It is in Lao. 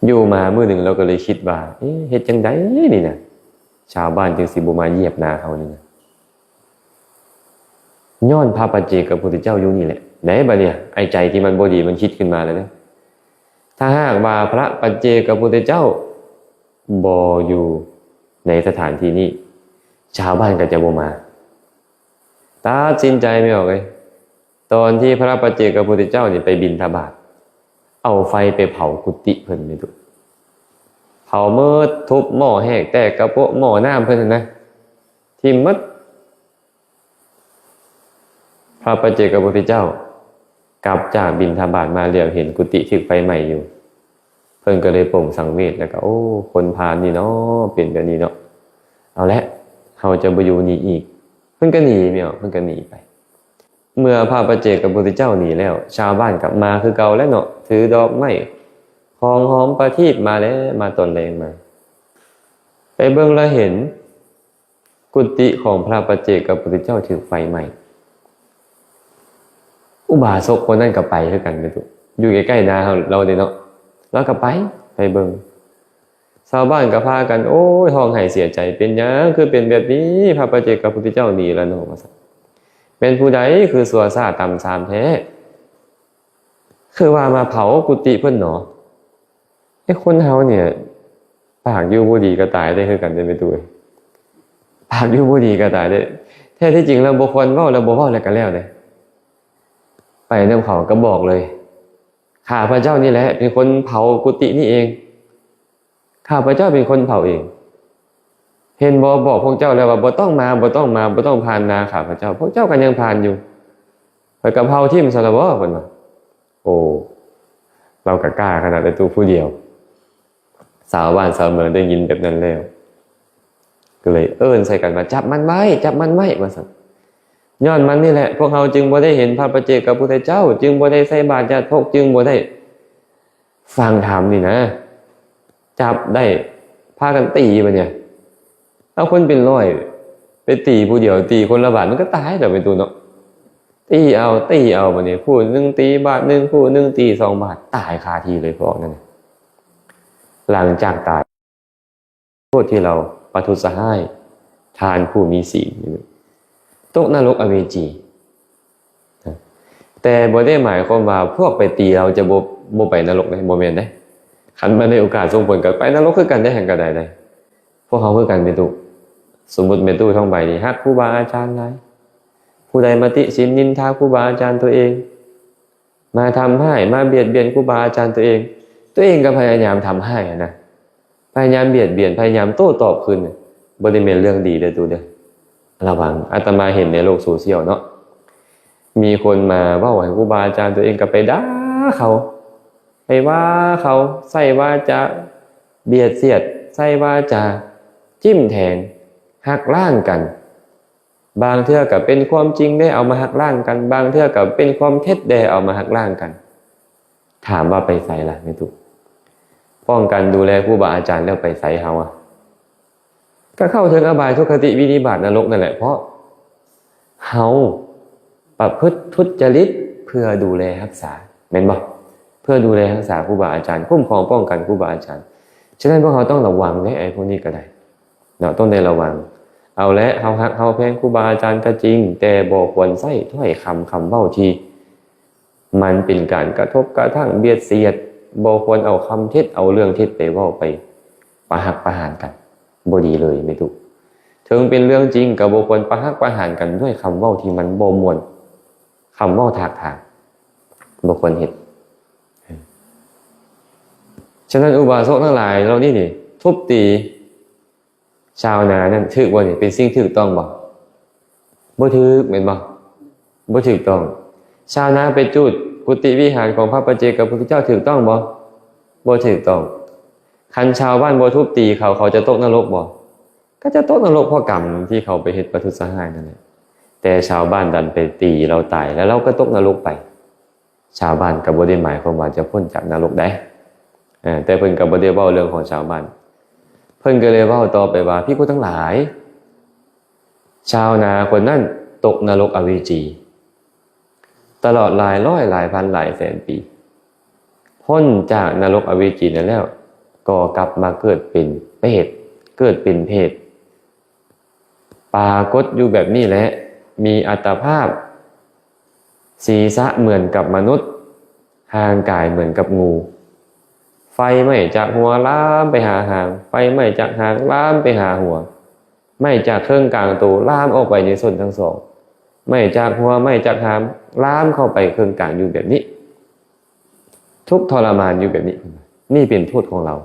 ຢູ່ມາມື້ໜຶ່ງລາວກໍເລີຍຄິດວ່າ ເອະ ເຮັດຈັ່ງໃດນີ້ນະ ຊາວບ້ານຈຶ່ງຊິບໍ່ມາຢຽບນາເຮົານີ້ນະ? ຍ້ອນພະປັດເຈກະພຸດທະເຈົ້າຢູ່ນີ້ແຫຼະ ໃດບັດນີ້ ໄອ້ໃຈທີ່ມັນບໍ່ດີມັນຄິດຂຶ້ນມາແລ້ວເດ້. ຖ້າຫາກວ່າພະປັດເຈກະພຸດທະເຈົ້າບໍ່ຢູ່ໃນສະຖານທີ່ນີ້ ຊາວບ້ານກໍຈະບໍ່ມາ. ຕັດສິນໃຈແມ່ອອກເອີຍ ຕອນທີ່ພະປັດເຈກະພຸດທະເຈົ້ານີ້ໄປບິນທະບາດ ເອົາໄຟໄປເຜົາກຸຕິເພິ່ນແມ່ນຕຸ ເຜົາໝົດ ທຸບໝໍ້ແຫກແຕກກະໂປະໝໍ້ນ້ຳເພິ່ນຫັ້ນນະ ຖິ້ມໝົດ. ພະປັດເຈກະພຸດທະເຈົ້າກັບຈາກບິນທະບາດມາ ຫຼຽວເຫັນກຸຕິຖືກໄຟໄໝ້ຢູ່ ເພິ່ນກໍເລີຍປົງສັງເວດ ແລ້ວກໍ ໂອ້ ຄົນພານນີ້ເນາະ ເປັນແບບນີ້ເນາະ ເອົາແຫຼະ ເຮົາຈະບໍ່ຢູ່ນີ້ອີກ. ເພິ່ນກໍໜີແມ່ອອກ ເພິ່ນກໍໜີໄປ. ເມື່ອພະປັດເຈກະພຸດທະເຈົ້າໜີແລ້ວ ຊາວບ້ານກໍມາຄືເກົ່າແຫຼະເນາະ ຖືດອກໄມ້ ຂອງຫອມປະທີບມາແລ້ວ ມາຕອນແລງມາ ໄປເບິ່ງລະເຫັນ ກຸຕິຂອງພະປັດເຈກະພຸດທະເຈົ້າຖືກໄຟໄໝ້. ອຸບາສົກຄົນນັ້ນກໍໄປຄືກັນແມ່ນຕຸ ຢູ່ໃກ້ໆນາເຮົາ ລາວເດ້ເນາະ ລາວກໍໄປ ໄປເບິ່ງ. ຊາວບ້ານກໍພາກັນ ໂອ້ຍ ຮ້ອງໄຫ້ເສຍໃຈ ເປັນຫຍັງຄືເປັນແບບນີ້ ພະປັດເຈກະພຸດທະເຈົ້າໜີແລ້ວເນາະ ວ່າຊັ້ນ. ແມ່ນຜູ້ໃດຄືຊົ່ວຊ້າຕ່ຳຊາມແທ້ ຄືວ່າມາເຜົາກຸຕິເພິ່ນເນາະ? ເອີ ຄົນເຮົານີ້ ປາກຢູ່ບໍ່ດີກໍຕາຍໄດ້ຄືກັນເດ້ແມ່ຕູ້ເອີຍ ປາກຢູ່ບໍ່ດີກໍຕາຍໄດ້. ແທ້ທີ່ຈິງແລ້ວບໍ່ຄວນເວົ້າ ແລ້ວບໍ່ເວົ້າແລ້ວກໍແລ້ວເດ້. ໄປນຳເຂົາກໍບອກເລີຍ ຂ້າພະເຈົ້ານີ້ແຫຼະເປັນຄົນເຜົາກຸຕິນີ້ເອງ ຂ້າພະເຈົ້າເປັນຄົນເຜົາເອງ. ເຫັນບໍ່ ບອກພວກເຈົ້າແລ້ວວ່າບໍ່ຕ້ອງມາ ບໍ່ຕ້ອງມາ ບໍ່ຕ້ອງຜ່ານນາຂ້າພະເຈົ້າ ພວກເຈົ້າກໍຍັງຜ່ານຢູ່ ຂ້ອຍກໍເຜົາຖິ້ມຊະລະບໍ ເພິ່ນວ່າ. ໂອ້ ລາວກໍກ້າຂະໜາດໄອ້ຕູ້ຜູ້ດຽວ. ຊາວບ້ານຊາວເມືອງໄດ້ຍິນແບບນັ້ນແລ້ວ ກໍເລີຍເອີ້ນໃສ່ກັນວ່າ ຈັບມັນໄວ້ ຈັບມັນໄວ້ ວ່າຊັ້ນ. ຍ້ອນມັນນີ້ແຫຼະ ພວກເຮົາຈຶ່ງບໍ່ໄດ້ເຫັນພະປັດເຈກະພຸດທະເຈົ້າ ຈຶ່ງບໍ່ໄດ້ໃສ່ບາດຍາດພົກ ຈຶ່ງບໍ່ໄດ້ຟັງທຳນີ້ນະ. ຈັບໄດ້ ພາກັນຕີບັດນີ້ ເອົາຄົນເປັນຮ້ອຍໄປຕີຜູ້ດຽວ ຕີຄົນລະບາດ ມັນກໍຕາຍແລ້ວແມ່ຕູ້ເນາະ. ຕີເອົາ ຕີເອົາ ບັດນີ້ຜູ້ໜຶ່ງຕີບາດໜຶ່ງ ຜູ້ໜຶ່ງຕີສອງບາດ ຕາຍຄາທີ່ເລີຍພວກນັ້ນ. ຫຼັງຈາກຕາຍ ໂທດທີ່ລາວປະທຸດສະຮ້າຍ ທ່ານຜູ້ມີສີນ ຕົກນະລົກອະເວຈີ. ແຕ່ບໍ່ໄດ້ໝາຍຄວາມວ່າພວກໄປຕີລາວຈະບໍ່ ບໍ່ໄປນະລົກເດ້ ບໍ່ແມ່ນເດ້. ຄັນມາໃນໂອກາດສົ່ງຜົນກໍໄປນະລົກຄືກັນເດ້ ຫັ້ນກໍໄດ້ເດ້. ພວກເຮົາຄືກັນແມ່ຕູ້ ສົມມຸດແມ່ຕູ້ທອງໃບນີ້ຮັກຄູບາອາຈານຫຼາຍ ຜູ້ໃດມາຕິສິນນິນທາຄູບາອາຈານຕົວເອງ ມາທຳຮ້າຍ ມາບຽດບຽນຄູບາອາຈານຕົວເອງ ຕົວເອງກໍພະຍາຍາມທຳຮ້າຍຫັ້ນນະ ພະຍາຍາມບຽດບຽນ ພະຍາຍາມໂຕ້ຕອບຄືນ ບໍ່ໄດ້ແມ່ນເລື່ອງດີເດີຕູ້ເດີ. ລະວັງ ອາດຕະມາເຫັນໃນໂລກໂຊຊຽວເນາະ ມີຄົນມາເວົ້າໃຫ້ຄູບາອາຈານຕົວເອງ ກໍໄປດ່າເຂົາ ໄປວ່າເຂົາ ໃຊ້ວາຈາບຽດສຽດ ໃຊ້ວາຈາຈິ້ມແທງ ຫັກລ້າງກັນ. ບາງເທື່ອກໍເປັນຄວາມຈິງເດ້ ເອົາມາຫັກລ້າງກັນ ບາງເທື່ອກໍເປັນຄວາມເທັດເດ້ ເອົາມາຫັກລ້າງກັນ. ຖາມວ່າໄປໃສລະແມ່ຕູ້? ປ້ອງກັນດູແລຄູບາອາຈານແລ້ວໄປໃສເຮົາອະ? ກໍເຂົ້າເຖິງອະບາຍ ທຸກຄະຕິ ວິນິບາດ ນະລົກນັ້ນແຫຼະ ເພາະເຮົາປະພຶດທຸດຈະລິດເພື່ອດູແລຮັກສາ ແມ່ນບໍ່? ເພື່ອດູແລຮັກສາຄູບາອາຈານ ຄຸ້ມຄອງປ້ອງກັນຄູບາອາຈານ. ສະນັ້ນພວກເຮົາຕ້ອງລະວັງເດ້ ໄອ້ພວກນີ້ກໍໄດ້ ເນາະ ຕ້ອງໄດ້ລະວັງ. ເອົາແຫຼະ ເຮົາຮັກເຮົາແພງຄູບາອາຈານກໍຈິງ ແຕ່ບໍ່ຄວນໃຊ້ຖ້ອຍຄຳຄຳເວົ້າທີ່ມັນເປັນການກະທົບກະທັ່ງບຽດສຽດ, ບໍ່ຄວນເອົາຄຳເທັດເອົາເລື່ອງເທັດໄປເວົ້າໄປປະຫັກປະຫານກັນ, ບໍ່ດີເລີຍແມ່ຕູ້. ເຖິງເປັນເລື່ອງຈິງກໍບໍ່ຄວນປະຫັກປະຫານກັນດ້ວຍຄຳເວົ້າທີ່ມັນບໍ່ມ່ວນ, ຄຳເວົ້າຖາກຖາງ, ບໍ່ຄວນເຮັດ. ສະນັ້ນອຸບາສົກທັງຫຼາຍເຫຼົ່ານີ້ນີ້ ທຸບຕີ ຊາວນານັ້ນຖືກບໍ່ນີ້ ເປັນສິ່ງຖືກຕ້ອງບໍ່? ບໍ່ຖືກແມ່ນບໍ່? ບໍ່ຖືກຕ້ອງ. ຊາວນາໄປຈູດກຸຕິວິຫານຂອງພະປັດເຈກະພຸດທະເຈົ້າຖືກຕ້ອງບໍ່? ບໍ່ຖືກຕ້ອງ. ຄັນຊາວບ້ານບໍ່ທຸບຕີເຂົາ ເຂົາຈະຕົກນະລົກບໍ່? ກໍຈະຕົກນະລົກເພາະກຳທີ່ເຂົາໄປເຮັດປະທຸດສະຮ້າຍນັ້ນແຫຼະ. ແຕ່ຊາວບ້ານດັນໄປຕີລາວຕາຍ ແລ້ວລາວກໍຕົກນະລົກໄປ. ຊາວບ້ານກໍບໍ່ໄດ້ໝາຍຄວາມວ່າຈະພົ້ນຈາກນະລົກໃດ ເອີ ແຕ່ເພິ່ນກໍບໍ່ໄດ້ເວົ້າເລື່ອງຂອງຊາວບ້ານ. ເພິ່ນກໍເລີຍເວົ້າຕໍ່ໄປວ່າ ພິກຂຸທັງຫຼາຍ, ຊາວນາຄົນນັ້ນຕົກນະລົກອະເວຈີ ຕະຫຼອດຫຼາຍຮ້ອຍ, ຫຼາຍພັນ, ຫຼາຍແສນປີ. ພົ້ນຈາກນະລົກອະເວຈີນັ້ນແລ້ວ, ກໍກັບມາເກີດເປັນເປດ ເກີດເປັນເຜດ ປາກົດຢູ່ແບບນີ້ແຫຼະ ມີອັດຕະພາບ ສີສະເໝືອນກັບມະນຸດ ຮ່າງກາຍເໝືອນກັບງູ ໄຟໄໝ້ຈາກຫົວລາມໄປຫາຫາງ ໄຟໄໝ້ຈາກຫາງລາມໄປຫາຫົວ ໄໝ້ຈາກເຄິ່ງກາງໂຕລາມອອກໄປໃນສົ້ນທັງສອງ ໄໝ້ຈາກຫົວ ໄໝ້ຈາກຫາງລາມເຂົ້າໄປເຄິ່ງກາງຢູ່ແບບນີ້ ທຸກທໍລະມານຢູ່ແບບນີ້ ນີ້ເປັນໂທດຂອງເຮົາ